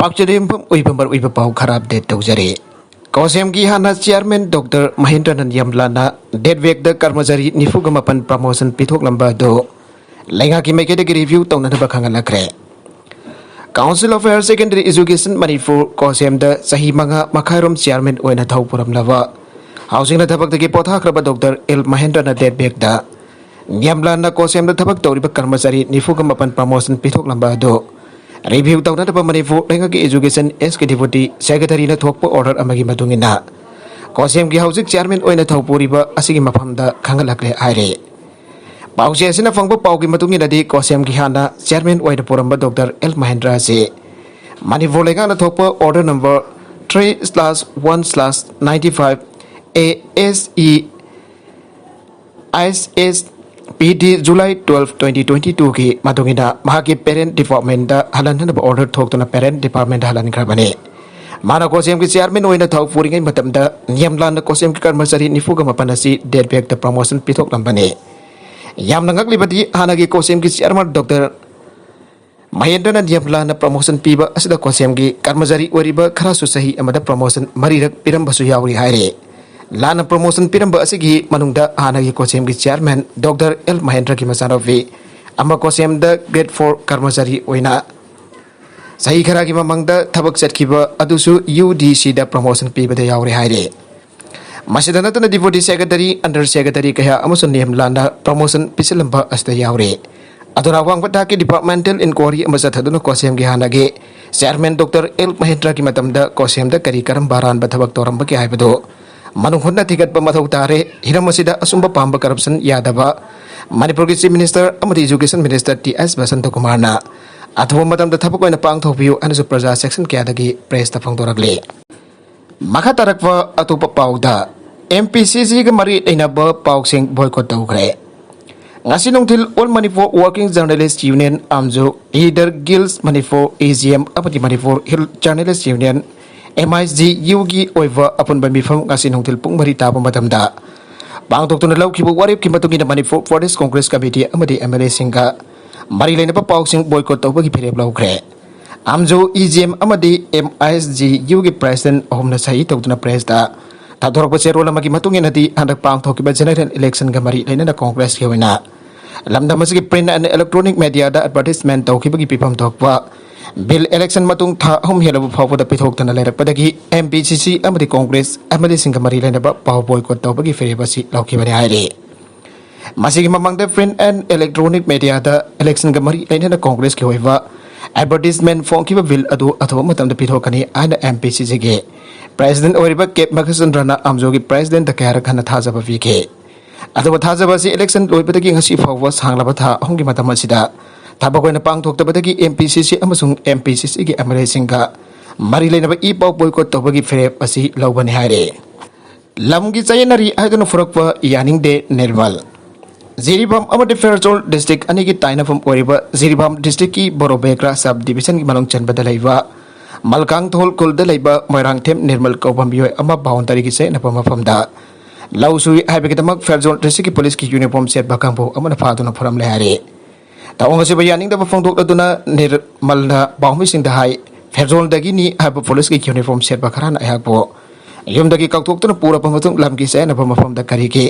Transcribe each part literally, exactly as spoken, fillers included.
ꯄꯥꯛꯆꯗ ꯌꯨꯝꯐꯝ ꯑꯣꯏꯕ ꯃꯔꯨꯑꯣꯏꯕ ꯄꯥꯎ ꯈꯔ ꯑꯞꯗꯦꯠ ꯇꯧꯖꯔꯤ꯫ ꯀꯣꯁꯦꯝꯒꯤ ꯍꯥꯟꯅ ꯆꯤꯌꯥꯔꯃꯦꯟ ꯗꯣꯛꯇꯔ ꯃꯍꯦꯟꯗ꯭ꯔꯅꯟ ꯌꯥꯝꯂꯥꯅ ꯗꯦꯠ ꯕꯦꯛꯇ ꯀꯔꯃꯆꯥꯔꯤ ꯅꯤꯐꯨꯒ ꯃꯥꯄꯟ ꯄ꯭ꯔꯃꯣꯁꯟ ꯄꯤꯊꯣꯛꯂꯝꯕ ꯑꯗꯨ ꯂꯩꯉꯥꯛꯀꯤ ꯃꯥꯏꯀꯩꯗꯒꯤ ꯔꯤꯚ꯭ꯌꯨ ꯇꯧꯅꯅꯕ ꯈꯪꯍꯜꯂꯛꯈ꯭ꯔꯦ꯫ Council of Higher Secondary Education Manipur, ꯀꯣꯁꯦꯝꯗ ꯆꯍꯤ ꯃꯉꯥ ꯃꯈꯥꯏꯔꯣꯝ ꯆꯤꯌꯥꯔꯃꯦꯟ ꯑꯣꯏꯅ ꯊꯧ ꯄꯨꯔꯝꯂꯕ ꯍꯧꯖꯤꯛꯅ ꯊꯕꯛꯇꯒꯤ ꯄꯣꯊꯥꯈ꯭ꯔꯕ ꯗꯣꯛꯇꯔ ꯑꯦꯜ ꯃꯍꯦꯟꯗ꯭ꯔꯅ ꯗꯦꯠ ꯕꯦꯛꯇ ꯅꯤꯌꯝꯂꯥꯟꯅ ꯀꯣꯁꯦꯝꯗ ꯊꯕꯛ ꯇꯧꯔꯤꯕ ꯀꯔꯃꯆꯥꯔꯤ ꯅꯤꯐꯨꯒ ꯃꯥꯄꯟ ꯄ꯭ꯔꯃꯣꯁꯟ ꯄꯤꯊꯣꯛꯂꯝꯕ ꯑꯗꯨ ꯔꯤꯚ꯭ꯌꯨ ꯇꯧꯅꯅꯕ ꯃꯅꯤꯄꯨꯔ ꯂꯩꯉꯥꯛꯀꯤ ꯏꯖꯨꯀꯦꯁꯟ ꯑꯦꯁꯀꯤ ꯗꯤꯄꯨꯇꯤ ꯁꯦꯀ꯭ꯔꯦꯇꯔꯤꯅ ꯊꯣꯛꯄ ꯑꯣꯔꯗꯔ ꯑꯃꯒꯤ ꯃꯇꯨꯡ ꯏꯟꯅ ꯀꯣꯁꯦꯝꯒꯤ ꯍꯧꯖꯤꯛ ꯆꯤꯌꯥꯔꯃꯦꯟ ꯑꯣꯏꯅ ꯊꯧ ꯄꯨꯔꯤꯕ ꯑꯁꯤꯒꯤ ꯃꯐꯝꯗ ꯈꯪꯍꯜꯂꯛꯂꯦ ꯍꯥꯏꯔꯤ꯫ ꯄꯥꯎꯆꯦ ꯑꯁꯤꯅ ꯐꯪꯕ ꯄꯥꯎꯒꯤ ꯃꯇꯨꯡ ꯏꯟꯅꯗꯤ ꯀꯣꯁꯦꯝꯒꯤ ꯍꯥꯟꯅ ꯆꯤꯌꯥꯔꯃꯦꯟ ꯑꯣꯏꯅ ꯄꯨꯔꯝꯕ ꯗꯣꯛꯇꯔ ꯑꯦꯜ ꯃꯍꯦꯟꯗ꯭ꯔ ꯑꯁꯤ ꯃꯅꯤꯄꯨꯔ ꯂꯩꯉꯥꯛꯅ ꯊꯣꯛꯄ order number three slash one slash ninety five A S E I S P D July twelve, twenty twenty two ꯒꯤ ꯃꯇꯨꯡ ꯏꯟꯅ ꯃꯍꯥꯛꯀꯤ ꯄꯦꯔꯦꯟ ꯗꯤꯄꯥꯔꯠꯃꯦꯟꯗ ꯍꯜꯍꯟꯅꯕ ꯑꯣꯔꯗꯔ ꯊꯣꯛꯇꯨꯅ ꯄꯦꯔꯦꯟ ꯗꯤꯄꯥꯔꯠꯃꯦꯟꯗ ꯍꯜꯍꯟꯈ꯭ꯔꯕꯅꯤ꯫ ꯃꯥꯅ ꯀꯣꯁꯦꯝꯒꯤ ꯆꯤꯌꯥꯔꯃꯦꯟ ꯑꯣꯏꯅ ꯊꯧ ꯄꯨꯔꯤꯉꯩ ꯃꯇꯝꯗ ꯅꯤꯌꯝꯂꯥꯟꯅ ꯀꯣꯁꯦꯝꯒꯤ ꯀꯔꯃꯆꯥꯔꯤ ꯅꯤꯐꯨꯒ ꯃꯥꯄꯟ ꯑꯁꯤ ꯗꯦꯠ ꯕꯦꯛꯇ ꯄ꯭ꯔꯃꯣꯁꯟ ꯄꯤꯊꯣꯛꯂꯝꯕꯅꯤ꯫ ꯌꯥꯝꯅ ꯉꯛꯂꯤꯕꯗꯤ ꯍꯥꯟꯅꯒꯤ ꯀꯣꯁꯦꯝꯒꯤ ꯆꯤꯌꯥꯔꯃꯦꯟ ꯗꯣꯛꯇꯔ ꯃꯍꯦꯟꯗ꯭ꯔꯅ ꯅꯤꯌꯝꯂꯥꯟꯅ ꯄ꯭ꯔꯃꯣꯁꯟ ꯄꯤꯕ ꯑꯁꯤꯗ ꯀꯣꯁꯦꯝꯒꯤ ꯀꯔꯃꯆꯥꯔꯤ ꯑꯣꯏꯔꯤꯕ ꯈꯔꯁꯨ ꯆꯍꯤ ꯑꯃꯗ ꯄ꯭ꯔꯃꯣꯁꯟ ꯃꯔꯤꯔꯛ ꯄꯤꯔꯝꯕꯁꯨ ꯌꯥꯎꯔꯤ ꯍꯥꯏꯔꯤ꯫ ꯂꯥꯟꯅ ꯄ꯭ꯔꯃꯣꯁꯟ ꯄꯤꯔꯝꯕ ꯑꯁꯤꯒꯤ ꯃꯅꯨꯡꯗ ꯍꯥꯟꯅꯒꯤ ꯀꯣꯁꯦꯝꯒꯤ ꯆꯤꯌꯥꯔꯃꯦꯟ ꯗꯣꯛꯇꯔ ꯑꯦꯜ ꯃꯍꯦꯟꯗ꯭ꯔꯒꯤ ꯃꯆꯥꯅꯨꯄꯤ ꯑꯃ ꯀꯣꯁꯦꯝꯗ ꯒ꯭ꯔꯦꯗ ꯐꯣꯔ ꯀꯔꯃꯆꯥꯔꯤ ꯑꯣꯏꯅ ꯆꯍꯤ ꯈꯔꯒꯤ ꯃꯃꯥꯡꯗ ꯊꯕꯛ ꯆꯠꯈꯤꯕ ꯑꯗꯨꯁꯨ ꯌꯨ ꯗꯤ ꯁꯤꯗ ꯄ꯭ꯔꯃꯣꯁꯟ ꯄꯤꯕꯗ ꯌꯥꯎꯔꯦ ꯍꯥꯏꯔꯤ꯫ ꯃꯁꯤꯗ ꯅꯠꯇꯅ ꯗꯤꯄꯨꯇꯤ ꯁꯦꯀ꯭ꯔꯦꯇꯔꯤ, ꯑꯟꯗꯔ ꯁꯦꯀ꯭ꯔꯦꯇꯔꯤ ꯀꯌꯥ ꯑꯃꯁꯨ ꯅꯤꯌꯝꯂꯥꯟꯅ ꯄ꯭ꯔꯃꯣꯁꯟ ꯄꯤꯁꯤꯜꯂꯝꯕ ꯑꯁꯤꯗ ꯌꯥꯎꯔꯤ꯫ ꯑꯗꯨꯅ ꯑꯋꯥꯡꯕ ꯊꯥꯛꯀꯤ ꯗꯤꯄꯥꯔꯠꯃꯦꯟꯇꯦꯜ ꯏꯟꯀ꯭ꯋꯥꯔꯤ ꯑꯃ ꯆꯠꯊꯗꯨꯅ ꯀꯣꯁꯦꯝꯒꯤ ꯍꯥꯟꯅꯒꯤ ꯆꯤꯌꯥꯔꯃꯦꯟ ꯗꯣꯛꯇꯔ ꯑꯦꯜ ꯃꯍꯦꯟꯗ꯭ꯔꯒꯤ ꯃꯇꯝꯗ ꯀꯣꯁꯦꯝꯗ ꯀꯔꯤ ꯀꯔꯝꯕ ꯑꯔꯥꯟꯕ ꯊꯕꯛ ꯇꯧꯔꯝꯕꯒꯦ ꯍꯥꯏꯕꯗꯨ ꯃꯅꯨꯡ ꯍꯨꯠꯅ ꯊꯤꯒꯠꯄ ꯃꯊꯧ ꯇꯥꯔꯦ꯫ ꯍꯤꯔꯝ ꯑꯁꯤꯗ ꯑꯆꯨꯝꯕ ꯄꯥꯝꯕ, ꯀꯔꯞꯁꯟ ꯌꯥꯗꯕ ꯃꯅꯤꯄꯨꯔꯒꯤ ꯆꯤꯐ ꯃꯤꯅꯤꯁꯇꯔ ꯑꯃꯗꯤ ꯏꯖꯨꯀꯦꯁꯟ ꯃꯤꯅꯤꯁꯇꯔ ꯇꯤ ꯑꯦꯁ ꯕꯁꯟꯇ ꯀꯨꯃꯥꯔꯅ ꯑꯊꯨꯕ ꯃꯇꯝꯗ ꯊꯕꯛ ꯑꯣꯏꯅ ꯄꯥꯡꯊꯣꯛꯄꯤꯌꯨ ꯍꯥꯏꯅꯁꯨ ꯄ꯭ꯔꯖꯥ ꯁꯦꯛꯁꯟ ꯀꯌꯥꯗꯒꯤ ꯄ꯭ꯔꯦꯁꯇ ꯐꯣꯡꯗꯣꯔꯛꯂꯤ꯫ ꯃꯈꯥ ꯇꯥꯔꯛꯄ ꯑꯇꯣꯞꯄ ꯄꯥꯎꯗ, ꯑꯦꯝ ꯄꯤ ꯁꯤ ꯁꯤꯒ ꯃꯔꯤ ꯂꯩꯅꯕ ꯄꯥꯎꯁꯤꯡ ꯕꯣꯏꯀꯣꯠ ꯇꯧꯈ꯭ꯔꯦ꯫ ꯉꯁꯤ ꯅꯨꯡꯊꯤꯜ All Manipur Working Journalist Union, ꯑꯥꯝꯖꯨ, editors guild Manipur, E G M, ꯑꯃꯗꯤ Manipur hill journalists union, M I G ꯌꯨꯒꯤ ꯑꯣꯏꯕ ꯑꯄꯨꯟꯕ ꯃꯤꯐꯝ ꯉꯁꯤ ꯅꯨꯡꯊꯤꯜ ꯄꯨꯡ ꯃꯔꯤ ꯇꯥꯕ ꯃꯇꯝꯗ ꯄꯥꯡꯊꯣꯛꯇꯨꯅ ꯂꯧꯈꯤꯕ ꯋꯥꯔꯦꯞꯀꯤ ꯃꯇꯨꯡ ꯏꯟꯅ ꯃꯅꯤꯄꯨꯔ ꯄ꯭ꯔꯗꯦꯁ ꯀꯣꯡꯒ꯭ꯔꯦꯁ ꯀꯃꯤꯇꯤ ꯑꯃꯗꯤ ꯑꯦꯝ ꯑꯦꯜ ꯑꯦꯁꯤꯡꯒ ꯃꯔꯤ ꯂꯩꯅꯕ ꯄꯥꯎꯁꯤꯡ ꯕꯣꯏꯀꯣꯠ ꯇꯧꯕꯒꯤ ꯐꯤꯔꯦꯞ ꯂꯧꯈ꯭ꯔꯦ꯫ ꯑꯥꯝꯖꯣ ꯏ ꯖꯤ ꯑꯦꯝ ꯑꯃꯗꯤ ꯑꯦꯝ ꯑꯥꯏ ꯑꯦꯁ ꯖꯤ ꯌꯨꯒꯤ ꯄ꯭ꯔꯦꯁꯤꯗꯦꯟꯠ ꯑꯍꯨꯝꯅ ꯁꯍꯤ ꯇꯧꯗꯨꯅ ꯄ꯭ꯔꯦꯁꯇ ꯊꯥꯗꯣꯔꯛꯄ ꯆꯦꯔꯣꯜ ꯑꯃꯒꯤ ꯃꯇꯨꯡ ꯏꯟꯅꯗꯤ, ꯍꯟꯗꯛ ꯄꯥꯡꯊꯣꯛꯈꯤꯕ ꯖꯦꯅꯔꯦꯜ ꯏꯂꯦꯛꯁꯟꯒ ꯃꯔꯤ ꯂꯩꯅꯅ ꯀꯣꯡꯒ꯭ꯔꯦꯁꯀꯤ ꯑꯣꯏꯅ ꯂꯝꯗꯝ ꯑꯁꯤꯒꯤ print and electronic mediaꯗ advertisement ꯇꯧꯈꯤꯕꯒꯤ ꯄꯤꯐꯝ ꯊꯣꯛꯄ ꯕꯤꯜ ꯏꯂꯦꯛꯁꯟ ꯃꯇꯨꯡ ꯊꯥ ꯑꯍꯨꯝ ꯍꯦꯜꯂꯕ ꯐꯥꯎꯕꯗ ꯄꯤꯊꯣꯛꯇꯅ ꯂꯩꯔꯛꯄꯗꯒꯤ, ꯑꯦꯝ ꯄꯤ ꯁꯤ ꯁꯤ ꯑꯃꯗꯤ ꯀꯣꯡꯒ꯭ꯔꯦꯁ ꯑꯦꯝ ꯑꯦꯜ ꯑꯦꯁꯤꯡꯒ ꯃꯔꯤ ꯂꯩꯅꯕ ꯄꯥꯎ ꯕꯣꯏꯀꯣꯠ ꯇꯧꯕꯒꯤ ꯐꯤꯔꯦꯞ ꯑꯁꯤ ꯂꯧꯈꯤꯕꯅꯤ ꯍꯥꯏꯔꯤ꯫ ꯃꯁꯤꯒꯤ ꯃꯃꯥꯡꯗ print and electronic mediaꯗ ꯏꯂꯦꯛꯁꯟꯒ ꯃꯔꯤ ꯂꯩꯅꯅ ꯀꯣꯡꯒ꯭ꯔꯦꯁꯀꯤ ꯑꯣꯏꯕ advertisement ꯐꯣꯡꯈꯤꯕ ꯕꯤꯜ ꯑꯗꯨ ꯑꯊꯨꯕ ꯃꯇꯝꯗ ꯄꯤꯊꯣꯛꯀꯅꯤ ꯍꯥꯏꯅ ꯑꯦꯝ ꯄꯤ ꯁꯤ ꯁꯤꯒꯤ ꯄ꯭ꯔꯦꯁꯤꯗꯦꯟꯠ ꯑꯣꯏꯔꯤꯕ ꯀꯦ ꯃꯈꯆꯟꯗ꯭ꯔꯅ ꯑꯥꯝꯖꯣꯒꯤ ꯄ꯭ꯔꯦꯁꯤꯗꯦꯟꯠꯇ ꯀꯌꯥꯔꯛ ꯍꯟꯅ ꯊꯥꯖꯕ ꯄꯤꯈꯤ꯫ ꯑꯗꯨꯕꯨ ꯊꯥꯖꯕ ꯑꯁꯤ ꯏꯂꯦꯛꯁꯟ ꯂꯣꯏꯕꯗꯒꯤ ꯉꯁꯤ ꯐꯥꯎꯕ ꯁꯥꯡꯂꯕ ꯊꯥ ꯑꯍꯨꯝꯒꯤ ꯃꯇꯝ ꯑꯁꯤꯗ ꯊꯕꯛ ꯑꯣꯏꯅ ꯄꯥꯡꯊꯣꯛꯇꯕꯗꯒꯤ ꯑꯦꯝ ꯄꯤ ꯁꯤ ꯁꯤ ꯑꯃꯁꯨꯡ ꯑꯦꯝ ꯄꯤ ꯁꯤ ꯁꯤꯒꯤ ꯑꯦꯝ ꯑꯦꯜ ꯑꯦꯁꯤꯡꯒ ꯃꯔꯤ ꯂꯩꯅꯕ ꯏ ꯄꯥꯎ ꯕꯣꯏꯀꯣꯠ ꯇꯧꯕꯒꯤ ꯐꯤꯔꯦꯞ ꯑꯁꯤ ꯂꯧꯕꯅꯤ ꯍꯥꯏꯔꯦ꯫ ꯂꯝꯒꯤ ꯆꯌꯦꯠꯅꯔꯤ ꯍꯥꯏꯗꯨꯅ ꯐꯨꯔꯛꯄ ꯌꯥꯅꯤꯡꯗꯦ ꯅꯤꯔꯃꯜ꯫ ꯖꯤꯔꯤꯕꯥꯝ ꯑꯃꯗꯤ ꯐꯦꯔꯖꯣꯜ ꯗꯤꯁꯇ꯭ꯔꯤꯛ ꯑꯅꯤꯒꯤ ꯇꯥꯏꯅꯐꯝ ꯑꯣꯏꯔꯤꯕ ꯖꯤꯔꯤꯕꯥꯝ ꯗꯤꯁꯇ꯭ꯔꯤꯛꯀꯤ ꯕꯣꯔꯣꯕꯦꯒ꯭ꯔꯥ ꯁꯕ ꯗꯤꯕꯤꯖꯟꯒꯤ ꯃꯅꯨꯡ ꯆꯟꯕꯗ ꯂꯩꯕ ꯃꯜꯀꯥꯡꯊꯣꯜ ꯈꯨꯜꯗ ꯂꯩꯕ ꯃꯣꯏꯔꯥꯡꯊꯦꯝ ꯅꯤꯔꯃꯜ ꯀꯧꯕ ꯃꯤꯑꯣꯏ ꯑꯃ ꯕꯥꯎꯟꯗꯔꯤꯒꯤ ꯆꯌꯦꯠꯅꯕ ꯃꯐꯝꯗ ꯂꯧ ꯁꯨꯏ ꯍꯥꯏꯕꯒꯤꯗꯃꯛ ꯐꯦꯔꯖꯣꯜ ꯗꯤꯁꯇ꯭ꯔꯤꯛꯀꯤ ꯄꯨꯂꯤꯁꯀꯤ ꯌꯨꯅꯤꯐꯣꯔꯝ ꯁꯦꯠꯄ ꯀꯥꯡꯕꯨ ꯑꯃꯅ ꯐꯥꯗꯨꯅ ꯐꯨꯔꯝꯂꯦ ꯍꯥꯏꯔꯤ꯫ ꯊꯧꯑꯣꯡ ꯑꯁꯤꯕꯨ ꯌꯥꯅꯤꯡꯗꯕ ꯐꯣꯡꯗꯣꯛꯂꯗꯨꯅ ꯅꯤꯔꯃꯜꯅ ꯄꯥꯎꯃꯤꯁꯤꯡꯗ ꯍꯥꯏ, "ꯐꯦꯔꯖꯣꯜꯗꯒꯤꯅꯤ ꯍꯥꯏꯕ ꯄꯨꯂꯤꯁꯀꯤ ꯌꯨꯅꯤꯐꯣꯔꯝ ꯁꯦꯠꯄ ꯈꯔꯅ ꯑꯩꯍꯥꯛꯄꯨ ꯌꯨꯝꯗꯒꯤ ꯀꯧꯊꯣꯛꯇꯨꯅ ꯄꯨꯔꯕ ꯃꯇꯨꯡ ꯂꯝꯒꯤ ꯆꯌꯦꯠꯅꯕ ꯃꯐꯝꯗ ꯀꯔꯤꯒꯤ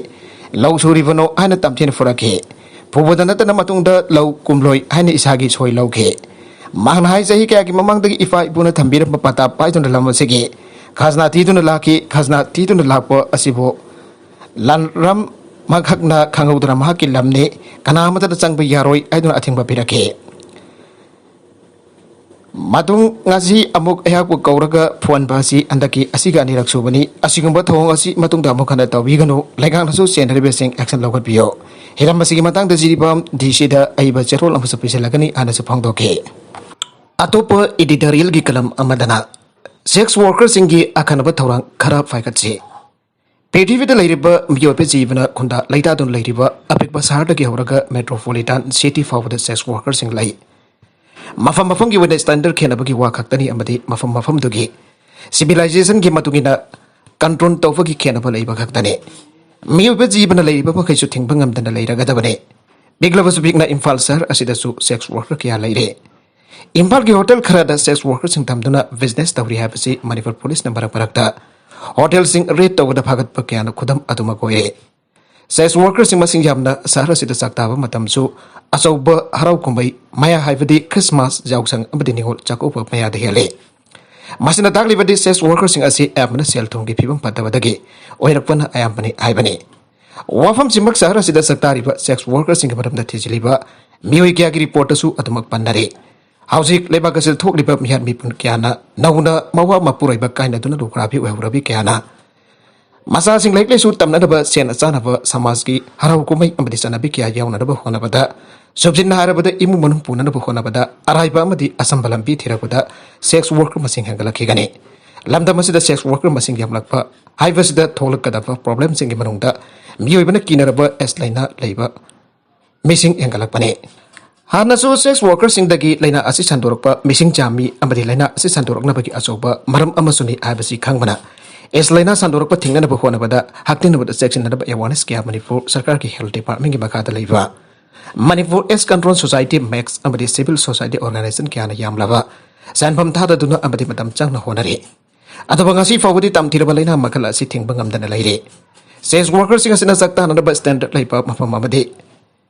ꯂꯧ ꯁꯨꯔꯤꯕꯅꯣ ꯍꯥꯏꯅ ꯇꯝꯊꯤꯅ ꯐꯨꯔꯛꯈꯤ꯫ ꯐꯨꯕꯗ ꯅꯠꯇꯅ ꯃꯇꯨꯡꯗ ꯂꯧ ꯀꯨꯝꯂꯣꯏ ꯍꯥꯏꯅ ꯏꯁꯥꯒꯤ ꯁꯣꯏ ꯂꯧꯈꯤ꯫ ꯃꯍꯥꯛꯅ ꯍꯥꯏ, ꯆꯍꯤ ꯀꯌꯥꯒꯤ ꯃꯃꯥꯡꯗꯒꯤ ꯏꯄꯥ ꯏꯄꯨꯅ ꯊꯝꯕꯤꯔꯝꯕ ꯄꯇꯥ ꯄꯥꯏꯗꯨꯅ ꯂꯝ ꯑꯁꯤꯒꯤ ꯈꯖꯅꯥ ꯊꯤꯗꯨꯅ ꯂꯥꯛꯈꯤ꯫ ꯈꯖꯅꯥ ꯊꯤꯗꯨꯅ ꯂꯥꯛꯄ ꯑꯁꯤꯕꯨ ꯂꯥꯟꯔꯝ ꯃꯈꯛꯅ ꯈꯪꯍꯧꯗꯅ ꯃꯍꯥꯛꯀꯤ ꯂꯝꯅꯤ, ꯀꯅꯥ ꯑꯃꯠꯇꯅ ꯆꯪꯕ ꯌꯥꯔꯣꯏ" ꯍꯥꯏꯗꯨꯅ ꯑꯊꯤꯡꯕ ꯄꯤꯔꯛꯈꯤ꯫ ꯃꯇꯨꯡ ꯉꯁꯤ ꯑꯃꯨꯛ ꯑꯩꯍꯥꯛꯄꯨ ꯀꯧꯔꯒ ꯐꯨꯍꯟꯕ ꯑꯁꯤ ꯍꯟꯗꯛꯀꯤ ꯑꯁꯤꯒ ꯑꯅꯤꯔꯛ ꯁꯨꯕꯅꯤ꯫ ꯑꯁꯤꯒꯨꯝꯕ ꯊꯧꯑꯣꯡ ꯑꯁꯤ ꯃꯇꯨꯡꯗ ꯑꯃꯨꯛ ꯍꯟꯅ ꯇꯧꯕꯤꯒꯅꯨ꯫ ꯂꯩꯉꯥꯛꯅꯁꯨ ꯆꯦꯟꯅꯔꯤꯕꯁꯤꯡ action ꯂꯧꯈꯠꯄꯤꯌꯨ꯫ ꯍꯤꯔꯝ ꯑꯁꯤꯒꯤ ꯃꯇꯥꯡꯗ ꯖꯤꯔꯤꯕꯥꯝ ꯗꯤ ꯁꯤꯗ ꯑꯏꯕ ꯆꯦꯔꯣꯜ ꯑꯃꯁꯨ ꯄꯤꯁꯤꯜꯂꯒꯅꯤ ꯍꯥꯏꯅꯁꯨ ꯐꯣꯡꯗꯣꯛꯈꯤ꯫ ꯑꯇꯣꯞꯄ editorialꯒꯤ ꯀꯂꯝ ꯑꯃꯗꯅ sex workerꯁꯤꯡꯒꯤ ꯑꯈꯟꯅꯕ ꯊꯧꯔꯥꯡ ꯈꯔ ꯄꯥꯏꯈꯠꯁꯤ꯫ ꯄ꯭ꯔꯤꯊꯤꯕꯤꯗ ꯂꯩꯔꯤꯕ ꯃꯤꯑꯣꯏꯕ ꯖꯤꯕꯅ ꯈꯨꯟꯗꯥ ꯂꯩꯇꯥꯗꯨꯅ ꯂꯩꯔꯤꯕ ꯑꯄꯤꯛꯄ ꯁꯍꯔꯗꯒꯤ ꯍꯧꯔꯒ metropolitan city ꯐꯥꯎꯕꯗ sex workerꯁꯤꯡ ꯂꯩ꯫ ꯃꯐꯝ ꯃꯐꯝꯒꯤ ꯑꯣꯏꯅ standard ꯈꯦꯠꯅꯕꯒꯤ ꯋꯥ ꯈꯛꯇꯅꯤ ꯑꯃꯗꯤ ꯃꯐꯝ ꯃꯐꯝꯗꯨꯒꯤ civilizationꯒꯤ ꯃꯇꯨꯡ ꯏꯟꯅ control ꯇꯧꯕꯒꯤ ꯈꯦꯠꯅꯕ ꯂꯩꯕ ꯈꯛꯇꯅꯤ꯫ ꯃꯤꯑꯣꯏꯕ ꯖꯤꯕꯅ ꯂꯩꯔꯤꯕ ꯃꯈꯩꯁꯨ ꯊꯤꯡꯕ ꯉꯝꯗꯅ ꯂꯩꯔꯒꯗꯕꯅꯤ꯫ ꯄꯤꯛꯂꯕꯁꯨ ꯄꯤꯛꯅ ꯏꯝꯐꯥꯜ ꯁꯍꯔ ꯑꯁꯤꯗꯁꯨ sex worker ꯀꯌꯥ ꯂꯩꯔꯦ꯫ ꯏꯝꯐꯥꯜꯒꯤ ꯍꯣꯇꯦꯜ ꯈꯔꯗ ꯁꯦꯛꯁ ꯋꯥꯔꯀꯔꯁꯤꯡ ꯊꯝꯗꯨꯅ ꯕꯤꯖꯤꯅꯦꯁ ꯇꯧꯔꯤ ꯍꯥꯏꯕꯁꯤ ꯃꯅꯤꯄꯨꯔ ꯄꯨꯂꯤꯁꯅ ꯃꯔꯛ ꯃꯔꯛꯇ ꯍꯣꯇꯦꯜꯁꯤꯡ ꯔꯦꯗ ꯇꯧꯕꯗ ꯐꯥꯒꯠꯄ ꯀꯌꯥꯅ ꯈꯨꯗꯝ ꯑꯗꯨꯃꯛ ꯑꯣꯏꯔꯦ꯫ ꯁꯦꯛꯁ ꯋꯥꯔꯀꯔꯁꯤꯡ ꯃꯁꯤꯡ ꯌꯥꯝꯅ ꯁꯍꯔ ꯑꯁꯤꯗ ꯆꯥꯛꯇꯥꯕ ꯃꯇꯝꯁꯨ ꯑꯆꯧꯕ ꯍꯔꯥꯎ ꯀꯨꯝꯍꯩ ꯃꯌꯥ, ꯍꯥꯏꯕꯗꯤ ꯈ꯭ꯔꯤꯁꯃꯥꯁ ꯌꯥꯎꯁꯪ ꯑꯃꯗꯤ ꯅꯤꯉꯣꯜ ꯆꯥꯛꯀꯧꯕ ꯃꯌꯥꯗ ꯍꯦꯜꯂꯤ꯫ ꯃꯁꯤꯅ ꯇꯥꯛꯂꯤꯕꯗꯤ ꯁꯦꯛꯁ ꯋꯥꯔꯀꯔꯁꯤꯡ ꯑꯁꯤ ꯑꯌꯥꯝꯕꯅ ꯁꯦꯜ ꯊꯨꯝꯒꯤ ꯐꯤꯕꯝ ꯐꯠꯇꯕꯗꯒꯤ ꯑꯣꯏꯔꯛꯄꯅ ꯑꯌꯥꯝꯕꯅꯤ ꯍꯥꯏꯕꯅꯤ꯫ ꯋꯥꯐꯝꯁꯤꯃꯛ ꯁꯍꯔ ꯑꯁꯤꯗ ꯆꯥꯛꯇꯥꯔꯤꯕ ꯁꯦꯛꯁ ꯋꯥꯔꯀꯔꯁꯤꯡꯒꯤ ꯃꯔꯝꯗ ꯊꯤꯖꯤꯜꯂꯤꯕ ꯃꯤꯑꯣꯏ ꯀꯌꯥꯒꯤ ꯔꯤꯄꯣꯔꯠꯇꯁꯨ ꯑꯗꯨꯃꯛ ꯄꯟꯅꯔꯤ꯫ ꯍꯧꯖꯤꯛ ꯂꯩꯕꯥꯛ ꯑꯁꯤꯗ ꯊꯣꯛꯂꯤꯕ ꯃꯤꯍꯥꯠ ꯃꯤꯄꯨꯟ ꯀꯌꯥꯅ ꯅꯧꯅ ꯃꯋꯥ ꯃꯄꯨꯔꯣꯏꯕ ꯀꯥꯏꯅꯗꯨꯅ ꯂꯨꯈ꯭ꯔꯥꯕꯤ ꯑꯣꯏꯍꯧꯔꯕꯤ ꯀꯌꯥꯅ ꯃꯆꯥꯁꯤꯡ ꯂꯥꯏꯔꯤꯛ ꯂꯥꯏꯁꯨ ꯇꯝꯅꯅꯕ ꯁꯦꯟ ꯆꯥꯅꯕ ꯁꯃꯥꯖꯀꯤ ꯍꯔꯥꯎ ꯀꯨꯝꯍꯩ ꯑꯃꯗꯤ ꯆꯠꯅꯕꯤ ꯀꯌꯥ ꯌꯥꯎꯅꯅꯕ ꯍꯣꯠꯅꯕꯗ, ꯁꯝꯖꯤꯟꯅ ꯍꯥꯏꯔꯕꯗ ꯏꯃꯨꯡ ꯃꯅꯨꯡ ꯄꯨꯅꯅꯕ ꯍꯣꯠꯅꯕꯗ ꯑꯔꯥꯏꯕ ꯑꯃꯗꯤ ꯑꯆꯝꯕ ꯂꯝꯕꯤ ꯊꯤꯔꯛꯄꯗ ꯁꯦꯛꯁ ꯋꯥꯔꯀꯔ ꯃꯁꯤꯡ ꯍꯦꯟꯒꯠꯂꯛꯈꯤꯒꯅꯤ꯫ ꯂꯝꯗꯝ ꯑꯁꯤꯗ ꯁꯦꯛꯁ ꯋꯥꯔꯀꯔ ꯃꯁꯤꯡ ꯌꯥꯝꯂꯛꯄ ꯍꯥꯏꯕꯁꯤꯗ ꯊꯣꯛꯂꯛꯀꯗꯕ ꯄ꯭ꯔꯣꯕ꯭ꯂꯦꯝꯁꯤꯡꯒꯤ ꯃꯅꯨꯡꯗ ꯃꯤꯑꯣꯏꯕꯅ ꯀꯤꯅꯔꯕ ꯑꯦꯁ ꯂꯥꯏꯅꯥ ꯂꯩꯕ ꯃꯤꯁꯤꯡ ꯍꯦꯟꯒꯠꯂꯛꯄꯅꯤ꯫ ꯍꯥꯟꯅꯁꯨ ꯁꯦꯛꯁ ꯋꯥꯔꯀꯔꯁꯤꯡꯗꯒꯤ ꯂꯥꯏꯅꯥ ꯑꯁꯤ ꯁꯟꯗꯣꯔꯛꯄ ꯃꯤꯁꯤꯡ ꯌꯥꯝꯃꯤ ꯑꯃꯗꯤ ꯂꯥꯏꯅꯥ ꯑꯁꯤ ꯁꯟꯗꯣꯔꯛꯅꯕꯒꯤ ꯑꯆꯧꯕ ꯃꯔꯝ ꯑꯃꯁꯨꯅꯤ ꯍꯥꯏꯕꯁꯤ ꯈꯪꯕꯅ, ꯑꯦꯁ ꯂꯥꯏꯅꯥ ꯁꯟꯗꯣꯔꯛꯄ ꯊꯤꯡꯅꯅꯕ ꯍꯣꯠꯅꯕꯗ ꯍꯛꯊꯦꯡꯅꯕꯗ ꯆꯦꯛꯁꯤꯟꯅꯅꯕ ꯑꯦꯋꯥꯔꯅꯦꯁ ꯀꯌꯥ ꯃꯅꯤꯄꯨꯔ ꯁꯔꯀꯥꯔꯒꯤ ꯍꯦꯜꯊ ꯗꯤꯄꯥꯔꯠꯃꯦꯟꯒꯤ ꯃꯈꯥꯗ ꯂꯩꯕ ꯃꯅꯤꯄꯨꯔ ꯑꯦꯁ ꯀꯟꯇ꯭ꯔꯣꯜ ꯁꯣꯁꯥꯏꯇꯤ, ꯃꯦꯛꯁ, ꯑꯃꯗꯤ ꯁꯤꯚꯤꯜ ꯁꯣꯁꯥꯏꯇꯤ ꯑꯣꯔꯒꯅꯥꯏꯖꯦꯁꯟ ꯀꯌꯥꯅ ꯌꯥꯝꯂꯕ ꯁꯦꯟꯐꯝ ꯊꯥꯗꯗꯨꯅ ꯑꯃꯗꯤ ꯃꯇꯝ ꯆꯪꯅ ꯍꯣꯠꯅꯔꯤ꯫ ꯑꯗꯨꯕꯨ ꯉꯁꯤ ꯐꯥꯎꯕꯗꯤ ꯇꯝꯊꯤꯔꯕ ꯂꯥꯏꯅꯥ ꯃꯈꯜ ꯑꯁꯤ ꯊꯤꯡꯕ ꯉꯝꯗꯅ ꯂꯩꯔꯤ꯫ ꯁꯦꯛꯁ ꯋꯥꯔꯀꯔꯁꯤꯡ ꯑꯁꯤꯅ ꯆꯥꯛꯇꯥꯅꯅꯕ ꯁ꯭ꯇꯦꯟꯗꯔꯗ ꯂꯩꯕ ꯃꯐꯝ ꯑꯃꯗꯤ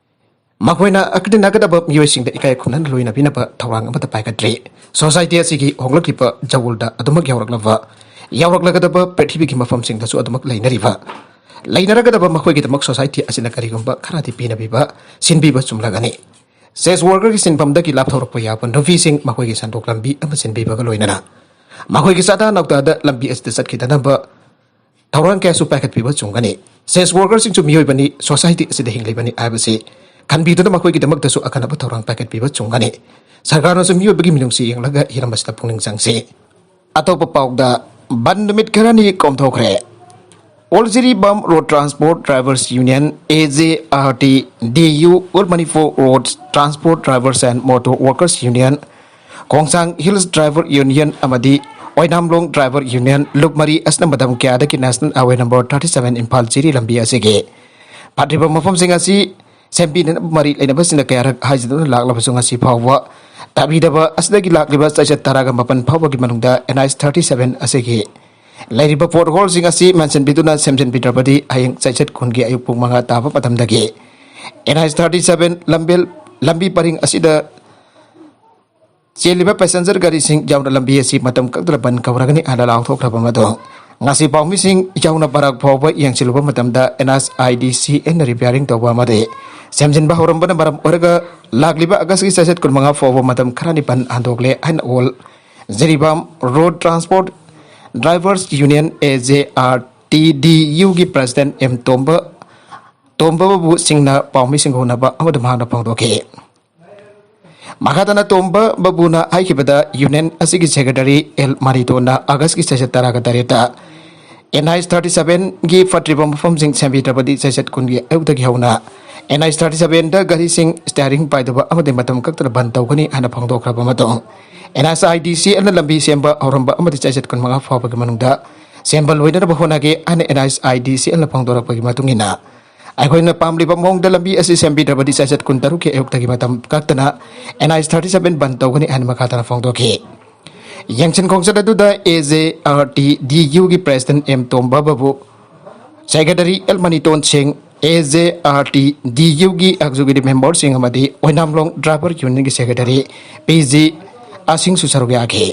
ꯃꯈꯣꯏꯅ ꯑꯀꯤꯅꯒꯗꯕ ꯃꯤꯑꯣꯏꯁꯤꯡꯗ ꯏꯀꯥꯏ ꯈꯨꯝꯅꯅ ꯂꯣꯏꯅꯕꯤꯅꯕ ꯊꯧꯔꯥꯡ ꯑꯃꯠꯇ ꯄꯥꯏꯈꯠꯇ꯭ꯔꯤ꯫ ꯁꯣꯁꯥꯏꯇꯤ ꯑꯁꯤꯒꯤ ꯍꯣꯡꯂꯛꯂꯤꯕ ꯖꯒꯣꯜꯗ ꯑꯗꯨꯃꯛ ꯌꯥꯎꯔꯛꯂꯕ, ꯌꯥꯎꯔꯛꯂꯒꯗꯕ ꯄ꯭ꯔꯤꯊꯤꯕꯤꯒꯤ ꯃꯐꯝꯁꯤꯡꯗꯁꯨ ꯑꯗꯨꯃꯛ ꯂꯩꯅꯔꯤꯕ, ꯂꯩꯅꯔꯒꯗꯕ ꯃꯈꯣꯏꯒꯤꯗꯃꯛ ꯁꯣꯁꯥꯏꯇꯤ ꯑꯁꯤꯅ ꯀꯔꯤꯒꯨꯝꯕ ꯈꯔꯗꯤ ꯄꯤꯅꯕꯤꯕ, ꯁꯤꯟꯕꯤꯕ ꯆꯨꯝꯂꯒꯅꯤ꯫ ꯁꯦꯛꯁ ꯋꯥꯔꯀꯔꯒꯤ ꯁꯤꯟꯐꯝꯗꯒꯤ ꯂꯥꯞꯊꯣꯔꯛꯄ ꯌꯥꯕ ꯅꯨꯄꯤꯁꯤꯡ ꯃꯈꯣꯏꯒꯤ ꯁꯦꯟꯊꯣꯛ ꯂꯝꯕꯤ ꯑꯃ ꯁꯤꯟꯕꯤꯕꯒ ꯂꯣꯏꯅꯅ ꯃꯈꯣꯏꯒꯤ ꯆꯥꯗꯥ ꯅꯥꯎꯗꯥꯗ ꯂꯝꯕꯤ ꯑꯁꯤꯗ ꯆꯠꯈꯤꯗꯅꯕ ꯊꯧꯔꯥꯡ ꯀꯌꯥꯁꯨ ꯄꯥꯏꯈꯠꯄꯤꯕ ꯆꯨꯝꯒꯅꯤ꯫ ꯁꯦꯛꯁ ꯋꯥꯔꯀꯔꯁꯤꯡꯁꯨ ꯃꯤꯑꯣꯏꯕꯅꯤ, ꯁꯣꯁꯥꯏꯇꯤ ꯑꯁꯤꯗ ꯍꯤꯡꯂꯤꯕꯅꯤ ꯍꯥꯏꯕꯁꯤ ꯈꯟꯕꯤꯗꯨꯅ ꯃꯈꯣꯏꯒꯤꯗꯃꯛꯇꯁꯨ ꯑꯈꯟꯅꯕ ꯊꯧꯔꯥꯡ ꯄꯥꯏꯈꯠꯄꯤꯕ ꯆꯨꯝꯒꯅꯤ꯫ ꯁꯔꯀꯥꯔꯅꯁꯨ ꯃꯤꯑꯣꯏꯕꯒꯤ ꯃꯤꯅꯨꯡꯁꯤ ꯌꯦꯡꯂꯒ ꯍꯤꯔꯝ ꯑꯁꯤꯗ ꯄꯨꯛꯅꯤꯡ ꯆꯪꯁꯤ꯫ ꯑꯇꯣꯞꯄ ꯄꯥꯎꯗ, ꯕꯟ ꯅꯨꯃꯤꯠ ꯈꯔꯅꯤ ꯀꯣꯝꯊꯣꯛꯈ꯭ꯔꯦ꯫ All Jiribam Road Transport Drivers Union, A J R T D U, All Manipur Road Transport Drivers and Motor Workers Union, Khongsang Hills Driver Union ꯑꯃꯗꯤ ꯑꯣꯏꯅꯥꯝꯂꯣꯡ ꯗ꯭ꯔꯥꯏꯚꯔ ꯌꯨꯅꯤꯌꯟ ꯂꯨꯞ ꯃꯔꯤ ꯑꯁꯤꯅ ꯃꯇꯝ ꯀꯌꯥꯗꯒꯤ National Highway number thirty seven Imphal ꯖꯤꯔꯤ ꯂꯝꯕꯤ ꯑꯁꯤꯒꯤ ꯐꯠꯇ꯭ꯔꯤꯕ ꯃꯐꯝꯁꯤꯡ ꯑꯁꯤ ꯁꯦꯝꯕꯤꯅꯅꯕ ꯃꯔꯤ ꯂꯩꯅꯕꯁꯤꯡꯅ ꯀꯌꯥꯔꯛ ꯍꯥꯏꯖꯗꯨꯅ ꯂꯥꯛꯂꯕꯁꯨ ꯉꯁꯤ ꯐꯥꯎꯕ ꯇꯥꯕꯤꯗꯕ ꯑꯁꯤꯗꯒꯤ ꯂꯥꯛꯂꯤꯕ ꯆꯩꯆꯠ ꯇꯔꯥꯒ ꯃꯥꯄꯟ ꯐꯥꯎꯕꯒꯤ ꯃꯅꯨꯡꯗ ꯑꯦꯟ ꯑꯩꯆ ꯊꯥꯔꯇꯤ ꯁꯚꯦꯟ ꯑꯁꯤꯒꯤ ꯂꯩꯔꯤꯕ ꯄꯣꯠ ꯍꯣꯜꯁꯤꯡ ꯑꯁꯤ ꯃꯦꯟꯁꯤꯟꯕꯤꯗꯨꯅ ꯁꯦꯝꯖꯤꯟꯕꯤꯗ꯭ꯔꯕꯗꯤ, ꯍꯌꯦꯡ ꯆꯩꯆꯠ ꯀꯨꯟꯒꯤ ꯑꯌꯨꯛ ꯄꯨꯡ ꯃꯉꯥ ꯇꯥꯕ ꯃꯇꯝꯗꯒꯤ ꯑꯦꯟ ꯑꯩꯆ ꯊꯥꯔꯇꯤ ꯁꯚꯦꯟ ꯂꯝꯕꯤ ꯄꯔꯤꯡ ꯑꯁꯤꯗ ꯆꯦꯜꯂꯤꯕ ꯄꯦꯁꯦꯟꯖꯔ ꯒꯥꯔꯤꯁꯤꯡ ꯌꯥꯎꯅ ꯂꯝꯕꯤ ꯑꯁꯤ ꯃꯇꯝ ꯀꯛꯇꯅ ꯕꯟ ꯀꯧꯔꯒꯅꯤ ꯍꯥꯏꯅ ꯂꯥꯎꯊꯣꯛꯈ꯭ꯔꯕ ꯃꯇꯨꯡ, ꯉꯁꯤ ꯄꯥꯎꯃꯤꯁꯤꯡ ꯌꯥꯎꯅ ꯕꯔꯥꯛ ꯐꯥꯎꯕ ꯌꯦꯡꯁꯤꯜꯂꯨꯕ ꯃꯇꯝꯗ, ꯑꯦꯟ ꯑꯩꯆ ꯑꯥꯏ ꯗꯤ ꯁꯤ ꯑꯦꯜꯅ ꯔꯤꯄꯤꯌꯥꯔꯤꯡ ꯇꯧꯕ ꯑꯃꯗꯤ ꯁꯦꯝꯖꯤꯟꯕ ꯍꯧꯔꯝꯕꯅ ꯃꯔꯝ ꯑꯣꯏꯔꯒ, ꯂꯥꯛꯂꯤꯕ ꯑꯥꯒꯁꯀꯤ ꯆꯩꯆꯠ ꯀꯨꯟꯃꯉꯥ ꯐꯥꯎꯕ ꯃꯇꯝ ꯈꯔꯅꯤ ꯕꯟ ꯍꯟꯗꯣꯛꯂꯦ ꯍꯥꯏꯅ all Jiribam road transport drivers union, A J R T D ꯌꯨꯒꯤ ꯄ꯭ꯔꯦꯁꯤꯗꯦꯟꯠ ꯑꯦꯝ ꯇꯣꯝꯕ, ꯇꯣꯝꯕ ꯕꯥꯕꯨ ꯁꯤꯡꯅ ꯄꯥꯎꯃꯤꯁꯤꯡꯒ ꯎꯅꯕ ꯑꯃꯗ ꯃꯍꯥꯛꯅ ꯐꯣꯡꯗꯣꯛꯈꯤ꯫ ꯃꯈꯥ ꯇꯥꯅ ꯇꯣꯝꯕ ꯕꯥꯕꯨꯅ ꯍꯥꯏꯈꯤꯕꯗ, ꯌꯨꯅꯤꯌꯟ ꯑꯁꯤꯒꯤ ꯁꯦꯀ꯭ꯔꯦꯇꯔꯤ ꯑꯦꯜ ꯃꯥꯔꯤꯇꯣꯟꯅ ꯑꯥꯒꯁꯀꯤ ꯆꯩꯆꯠ ꯇꯔꯥꯒ ꯇꯔꯦꯠꯇ ꯑꯦꯟ ꯑꯩꯆ ꯊꯥꯔꯇꯤ ꯁꯚꯦꯟꯒꯤ ꯐꯠꯇ꯭ꯔꯤꯕ ꯃꯐꯝꯁꯤꯡ ꯁꯦꯝꯕꯤꯗ꯭ꯔꯕꯗꯤ, ꯆꯩꯆꯠ ꯀꯨꯟꯒꯤ ꯑꯌꯨꯛꯇꯒꯤ ꯍꯧꯅ ꯑꯦꯟ ꯑꯩꯆ ꯊꯥꯔꯇꯤ ꯁꯚꯦꯟꯗ ꯒꯥꯔꯤꯁꯤꯡ ꯁ꯭ꯇꯤꯌꯥꯔꯤꯡ ꯄꯥꯏꯗꯕ ꯑꯃꯗꯤ ꯃꯇꯝ ꯀꯛꯇꯅ ꯕꯟ ꯇꯧꯒꯅꯤ ꯍꯥꯏꯅ ꯐꯣꯡꯗꯣꯛꯈ꯭ꯔꯕ ꯃꯇꯨꯡ, ꯑꯦꯟ ꯑꯩꯆ ꯑꯥꯏ ꯗꯤ ꯁꯤ ꯑꯦꯜꯅ ꯂꯝꯕꯤ ꯁꯦꯝꯕ ꯍꯧꯔꯝꯕ ꯑꯃꯗꯤ ꯆꯩꯆꯠ ꯀꯨꯟꯃꯉꯥ ꯐꯥꯎꯕꯒꯤ ꯃꯅꯨꯡꯗ ꯁꯦꯝꯕ ꯂꯣꯏꯅꯅꯕ ꯍꯣꯠꯅꯒꯦ ꯍꯥꯏꯅ ꯑꯦꯟ ꯑꯩꯆ ꯑꯥꯏ ꯗꯤ ꯁꯤ ꯑꯦꯜꯅ ꯐꯣꯡꯗꯣꯔꯛꯄꯒꯤ ꯃꯇꯨꯡ ꯏꯟꯅ, ꯑꯩꯈꯣꯏꯅ ꯄꯥꯝꯂꯤꯕ ꯃꯑꯣꯡꯗ ꯂꯝꯕꯤ ꯑꯁꯤ ꯁꯦꯝꯕꯤꯗ꯭ꯔꯕꯗꯤ, ꯆꯩꯆꯠ ꯀꯨꯟꯇꯔꯨꯛꯀꯤ ꯑꯌꯨꯛꯇꯒꯤ ꯃꯇꯝ ꯀꯛꯇꯅ ꯑꯦꯟ ꯑꯩꯆ ꯊꯥꯔꯇꯤ ꯁꯚꯦꯟ ꯕꯟ ꯇꯧꯒꯅꯤ ꯍꯥꯏꯅ ꯃꯈꯥ ꯇꯥꯅ ꯐꯣꯡꯗꯣꯛꯈꯤ꯫ ꯌꯦꯡꯁꯤꯟ ꯈꯣꯡꯆꯠ ꯑꯗꯨꯗ ꯑꯦ ꯖꯦ ꯑꯥꯔ ꯇꯤ ꯗꯤ ꯌꯨꯒꯤ ꯄ꯭ꯔꯦꯁꯤꯗꯦꯟꯠ ꯑꯦꯝ ꯇꯣꯝꯕ ꯕꯥꯕꯨ, ꯁꯦꯀ꯭ꯔꯦꯇꯔꯤ ꯑꯦꯜ ꯃꯅꯤꯇꯣꯟ ꯁꯤꯡ, ꯑꯦ ꯖꯦ ꯑꯥꯔ ꯇꯤ ꯗꯤ ꯌꯨꯒꯤ ꯑꯦꯛꯖꯤꯀ꯭ꯌꯨꯇꯤꯚ ꯃꯦꯝꯕꯔꯁꯤꯡ ꯑꯃꯗꯤ ꯑꯣꯏꯅꯥꯝꯂꯣꯡ ꯗ꯭ꯔꯥꯏꯚꯔ ꯌꯨꯅꯤꯌꯟꯒꯤ ꯁꯦꯀ꯭ꯔꯦꯇꯔꯤ ꯄꯤ ꯖꯤ ꯑꯁꯤꯡꯁꯨ ꯁꯔꯨꯛ ꯌꯥꯈꯤ꯫